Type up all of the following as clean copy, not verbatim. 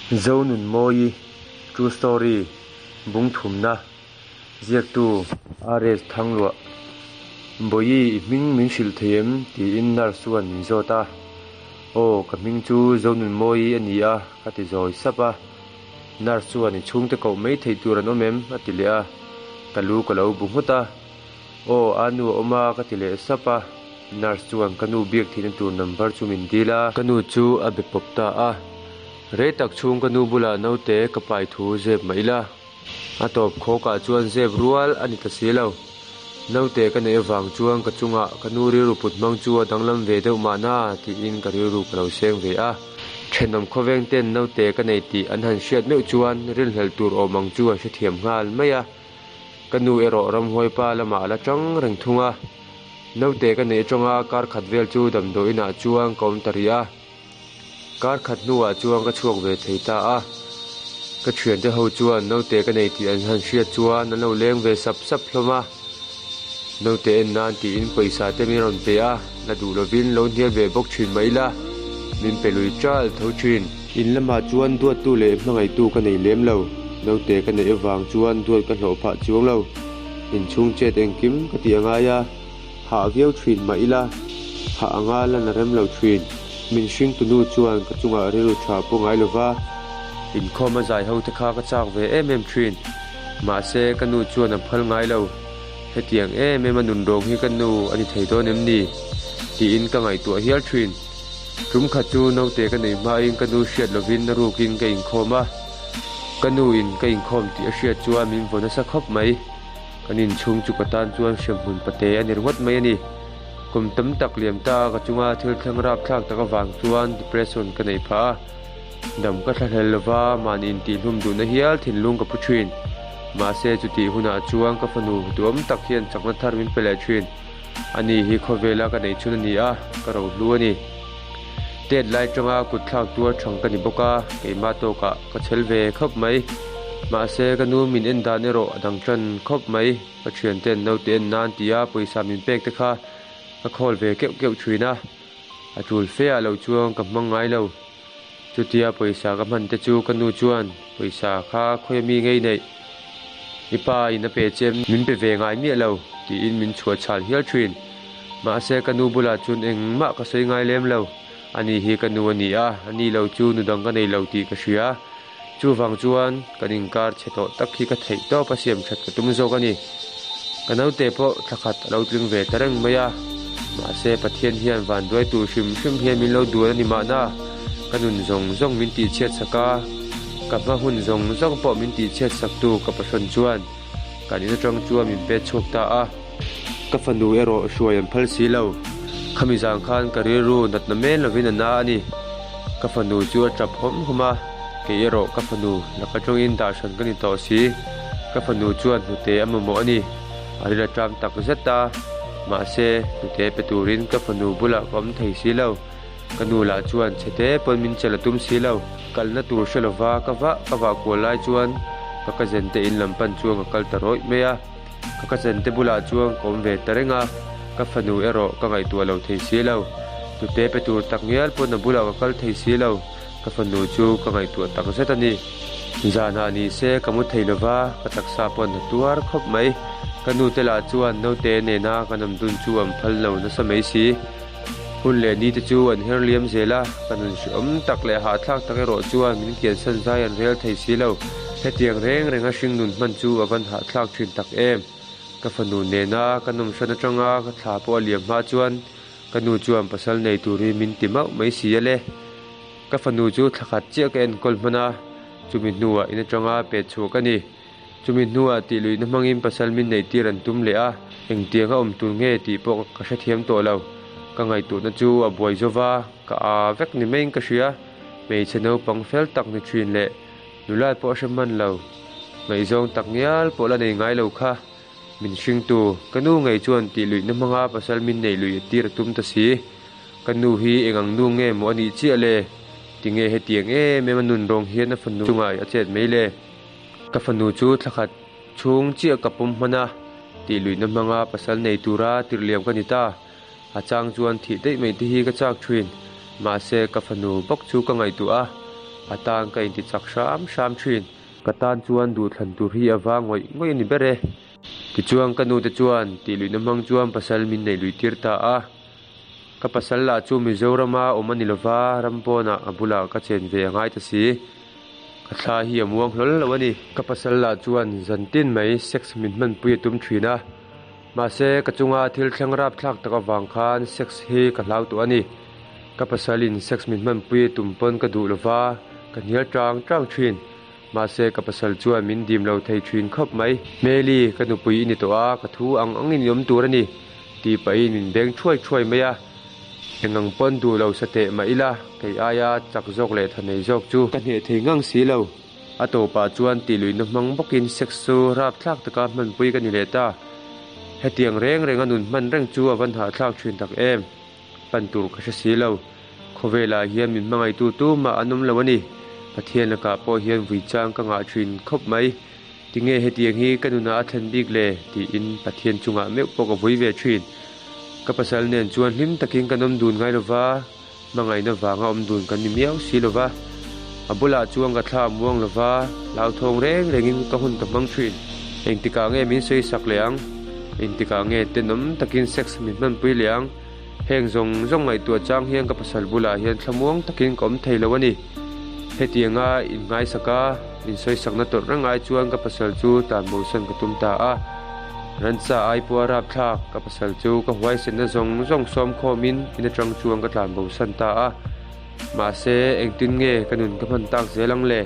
Zonunmawii True Story Bung thumna Ziaktu RS Thangluah Bawihi i hming min hrilh thei em? tiin nurse chuan min zawt a. Aw ka hming chu Zonunmawii a ni a ka ti zawi sap a. Nurse chuan i chhungte koh mai theih tur an awm em? a ti leh a. Ka lu ka lo bu nghut a. Aw a nu a awm a ka ti leh sap a. Nurse chuan ka nu biak theihna tur number chu min dil a. Ka nu chu a be pawp ta a. Rei tak chhung ka nu bulah naute ka pai thu zep mah ila, a tawp khawkah chuan zep rual a ni ta si lo. Naute ka neih avang chuan ka chungah ka nu rilru put hmang chu a danglam ve deuh mahna tiin ka rilru ka lo seng ve a. Thenawm khawveng ten naute ka nei tih an han hriat meuh chuan rinhlelh tur awm ang chu an hrethiam nghal mai a. Ka nu erawh ramhuai pa lamah a la tang reng thung a. Naute ka neih atanga kar khat vel chu damdawi inah chuan ka awm ta rih a. Kar khat hnuah chuan ka chhuak ve thei ta a, ka thiante ho chuan naute ka nei tih an han hriat chuan an lo leng ve sap sap hlawm a, naute en nan tiin pawisa te min rawn pe a, la duh lovin lo hnial ve bawk thin mah ila, min pe lui ṭal tho thin. In lamah chuan duattu leh hmangaihtu ka nei lem lo, naute ka neih avang chuan duat ka hlawh phah chuang lo, inchhung chet engkim ka tih a ngai a. Hah viau thin mah ila, hah anga lan a rem lo thin. Min hringtu nu chuan ka chungah rilru tha pawh ngai lova. Inkhawm a zai ho te kha ka chak ve em em thin. Mahse, ka nu chuan a phal ngai lo. Hetiang em em a nunrawng hi ka nu a ni thei dawn em ni? Tiin ka ngaihtuah hial thin. Tum khat chu naute ka neih hmain ka nu hriat lovin a rukin ka inkhawm a. Ka nu in ka inkhawm tih a hriat chuan min vaw nasa khawp mai. Kan inchhung chu ka tan chuan hremhmun pate a ni ringawt mai a ni. Kum tam tak liam ta a ka chunga thil thleng rapthlak tak avang chuan depression ka neih phah a. Dam ka thlahlel lova mahni intihhlum duhna hial thinlung ka pu thin. Mahse chutih hunah chuan ka fanu duhawm tak hian chakna thar min pe leh thin. Ani hi khawvela ka neih chhun a ni a, ka rohlu a ni. Tet lai tanga kut thlak tuar thang ka ni bawk a, keimah tawkah ka chhel ve khawp mai. Mahse ka nu min en dan erawh a dang tan khawp mai, ka thianten naute en nan tia pawisa min pek te kha ka khawl ve keuh keuh thin a, a tul fe ah lo chuan ka hmang ngai lo. Chutia pawisa ka hman te chu ka nu chuan pawisa kha khawi ami ngei neih i pa in a pe che min pe ve ngai miah lo tiin min chhuah chhal hial thin. Mahse ka nu bulah chuan engmah ka sawi ngai lem lo, ani hi ka nu a ni a, ani lo chu nu dang ka nei lo tih ka hria. Chuvang chuan kan inkar chhe tawh tak hi ka theih tawp a siam that ka tum zawk a ni. Ka naute pawh thla khat a lo tling ve ta reng mai a, mahse Pathian hian van duai tur hrim hrim hian min lo duan a ni mahna, ka nun zawng zawng min tihchhiat sak a, ka hma hun zawng zawng pawh min tihchhiat sak tu ka pahrawn chuan kan in atang chuan min pet chhuak ta a. Ka fanu erawh hruai an phal si lo. Khami zang khan ka rilru natna men lovin a na a ni. Ka fanu chu a tap hawm hawm a, kei erawh ka fanu laka tawngin dah hran ka ni tawh si. Ka fanu chuan hnute a mamawh a ni. A ril a ṭam tak zet a, mahse hnute pe turin ka fanu bulah ka awm thei si lo. Ka nu lah chuan chhete pawn min chelh a tum si lo. Kalna tur hre lova ka vah ka vah kual lai chuan ka cousin te in lam pan chuan ka kal ta rawih mai a. Ka cousin te bulah chuan ka awm ve ta reng a, ka fanu erawh ka ngaihtuah lo thei si lo. Hnute pe tur tak ngial pawn a bulah ka kal thei si lo. Ka fanu chu ka ngaihtuah tak zet a ni. Zanah ni se ka mu thei lova, ka taksa pawn a tuar khawp mai. Ka nu te lah chuan naute nena kan awm dun chu an phal lo nasa mai si. Hun leh ni te chu an her liam zel a, ka nun hrehawm tak leh hahthlak tak erawh chuan min kiansan zai an rel thei si lo. Hetiang reng renga hringnun hman chu a van hahthlak thin tak em. Ka fanu nena ka nawm hran atanga ka thla pawh a liam hma chuan ka nu chuan pasal nei turin min ti mauh mai si a le. Ka fanu chu thla khat chiah ka enkawl hman a, chumi hnuah in atanga pet chhuah ka ni. Chumi hnuah tih luihna hmangin pasal min neih tir an tum leh a, engtiang a awm tur nge tih pawh ka hrethiam tawh lo. Ka ngaihtuahna chu a buai zo va, ka aa vek ni maiin ka hria. Hmeichhe naupang fel tak ni thin leh nulai pawh a hre hman lo. Ngaihzawng tak ngial pawh la nei ngai lo kha. Min hringtu, ka nu ngei chuan tih luihna hmanga pasal min neih luih tir a tum ta si. Ka nu hi eng ang nu nge maw a nih chiah le? Tinge hetiang em em a nun rawng hian a fanu chungah a chet mai le? Ka fanu chu thla khat chhung chiah ka pawm hman a, tih luihna hmanga pasal nei tura tirhliam ka ni ta. A chang chuan thih daih mai te hi ka chak thin. Mahse ka fanu bawk chu ka ngaihtuah a, A tan ka inti chak hram hram thin. Ka tan chuan duhthlan tur hi a vang ngawih ngawih a ni ber e. Tichuan ka nute chuan tih luihna hmang chuan pasal min neih luih tir ta a. Ka pasal lah chu Mizorama awm a ni lova, ram pawnah a bulah ka chen ve a ngai ta si. Ka thla hi a muang hlawl lo a ni. Ka pasal lah chuan zan tin mai sex min hmanpui a tum thin a. Mahse ka chunga thil thleng rapthlak tak avang khan sex hi ka hlau tawh a ni. Ka pasalin sex min hmanpui a tum pawn ka duh lova, ka hnial tang tang thin. Mahse ka pasal chuan min dim lo thei thin khawp mai. Hmeli, ka nupui i ni tawh a, ka thu ang angin i awm tur a ni, tih pahin min beng thuai thuai mai a. Eng ang pawn duh lo sa teh mah ila, kei aia chak zawk leh tha nei zawk chu ka hneh thei ngang si lo. A tawpah chuan tih luihna hmang bawkin sex chu rapthlak taka hmanpui ka ni leh ta. Hetiang reng renga nun hman reng chu a van hahthlak thin tak em. Pan tur ka hre si lo. Khawvelah hian min hmangaihtu tumah an awm lo a ni. Pathian lakah pawh hian vui chang ka ngah thin khawp mai. Tinge hetiang hi ka nunah a thlen bik le? tiin Pathian chungah meuh pawh ka vui ve thin. Ka pasal nen chuan hlim takin kan awm dun ngai lova, hmangaihna vanga awm dun kan ni miau si lova. A bulah chuan ka thla a muang lova, hlauthawng reng rengin ka hun ka hmang thin. Engtikah nge min sawi sak leh ang? Engtikah nge tenawm takin sex min hmanpui leh ang? Heng zawng zawng ngaihtuah chang hian ka pasal bulah hian thlamuang takin ka awm thei lo a ni. Hetianga inngaisak a, insawisakna tawrh reng ai chuan ka pasal chu tlanbosan ka tum ta a. Ransa ai pawh a rapthlak, ka pasal chu ka huaisenna zawng zawng sawm khawmin in atang chuan ka tlanbosan ta a. Mahse, engtin nge ka nun ka hman tak zel ang le?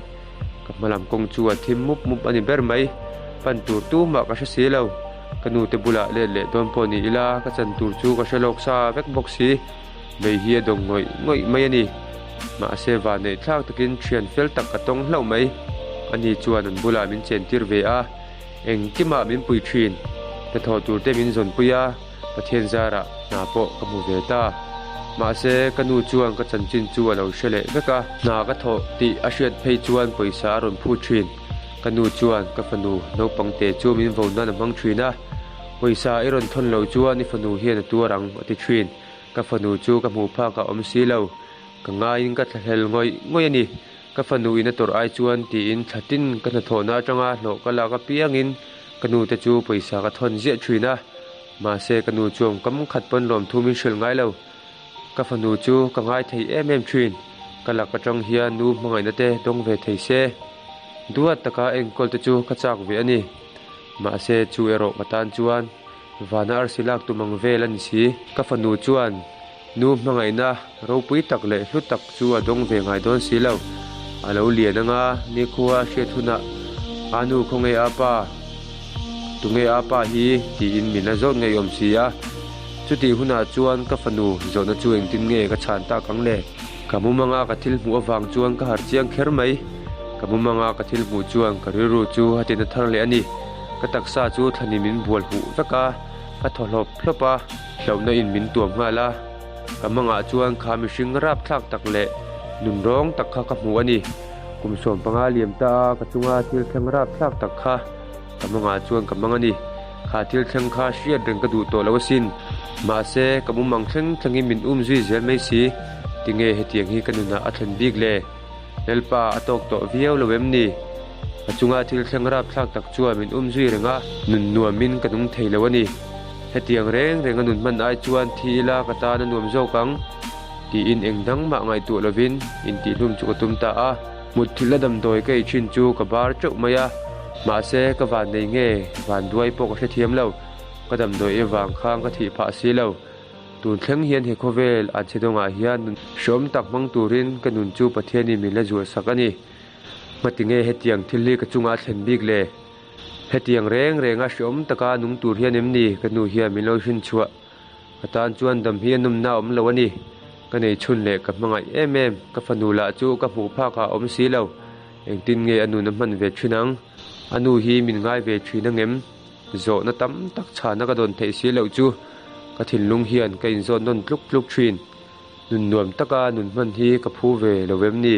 Ka hmalam kawng chu a thim mup mup a ni ber mai. Pan tur tumah ka hre si lo. Ka nute bulah let leh dawn pawh ni ila, ka chan tur chu ka hre lawk sa vek bawk si. Mei hi a dawng ngawih ngawih mai a ni. Mahse vanneih thlak takin thian fel tak ka tawng hlauh mai. Ani chuan an bulah min chen tir ve a, engkimah min pui thin. Hnathawh tur te min zawnpui a, Pathian zarah hna pawh ka hmu ve ta. Mahse ka nu chuan ka chanchin chu a lo hre leh vek a. Hna ka thawh tih a hriat phei chuan pawisa a rawn phut thin. Ka nu chuan ka fanu naupang te chu min vo nan a hmang thin a, Pawisa i rawn thawn loh chuan i fanu hian a tuar ang a ti thin. Ka fanu chu ka hmuh phak a awm si lo. Ka ngaiin ka thlahlel ngawih ngawih a ni. Ka fanu in a tawrh ai chuan tiin thla tin ka hnathawhna atanga hlawh ka lak apiangin ka nu te chu pawisa ka thawn ziah thin a. Mahse ka nu chuan kam khat pawn lawmthu min hrilh ngai lo. Ka fanu chu ka ngai thei em em thin. Ka lak atang hian nu hmangaihna te dawng ve thei se. Duat taka enkawl te chu ka chak ve a ni. Mahse chu erawh ka tan chuan vana arsi lak tum ang vel a ni si. Ka fanu chuan nu hmangaihna ropui tak leh hlu tak chu a dawng ve ngai dawn si lo. A lo lian anga nikhua a hriat hunah a nu khawnge a pa? Tunge a pa hi? tiin min la zawt ngei awm si a. Chutih hunah chuan ka fanu zawhna chu engtin nge ka chhan tak ang le? Ka mumanga ka thil hmuh avang chuan ka harh chiang kher mai. Ka mumanga ka thil hmuh chuan ka rilru chu a tina thar leh a ni. Ka taksa chu thlani min bual huh vek a, ka thaw hlawp hlawp a, hlauhna in min tuam nghal a. Ka mangah chuan kha mihring rapthlak tak leh nunrawng tak kha ka hmu a ni. Kum 15 liam ta a ka chunga thil thleng rapthlak tak kha ka mangah chuan ka mang a ni. Kha thil thleng kha hriat reng ka duh tawh lo asin. Mahse, ka mumang thleng thlengin min um zui zel mai si. Tinge hetiang hi ka nunah a thlen bik le? Lalpa a tawk tawh viau lo em ni? Ka chunga thil thleng rapthlak tak chuan min um zui reng a, nun nuamin ka nung thei lo a ni. Hetiang reng reng a nun hman ai chuan thi ila ka tan a nuam zawk ang tiin eng dang mah ngaihtuah lovin intihhlum chu ka tum ta a. Mutthilhna damdawi ka ei thin chu ka bar teuh mai a, mahse ka van nei nge van duai pawh ka hrethiam lo. Ka damdawi ei vang khan ka thih phah si lo. Tun thleng hian he khawvel an chhe dawngah hian nun hreawm tak hmang turin ka nun chu Pathianin min la zuah sak a ni. Hmatinge hetiang thil hi ka chungah a thlen bik le? Hetiang reng renga hreawm taka nung tur hian em ni ka nu hian min lo hrin chhuah? Ka tan chuan dam hi a nawmna a awm lo a ni. Ka nei chhun leh ka hmangaih em em, ka fanu lah chu ka hmuh phak ah a awm si lo. Engtin nge a nun a hman ve thin ang? A nu hi min ngai ve thin angem? Zawhna tam tak chhana ka dawn theih si loh chu ka thinlung hian ka inzawt nawn tluk tluk thin. Nun nuam taka nun hman hi ka phu ve lo em ni?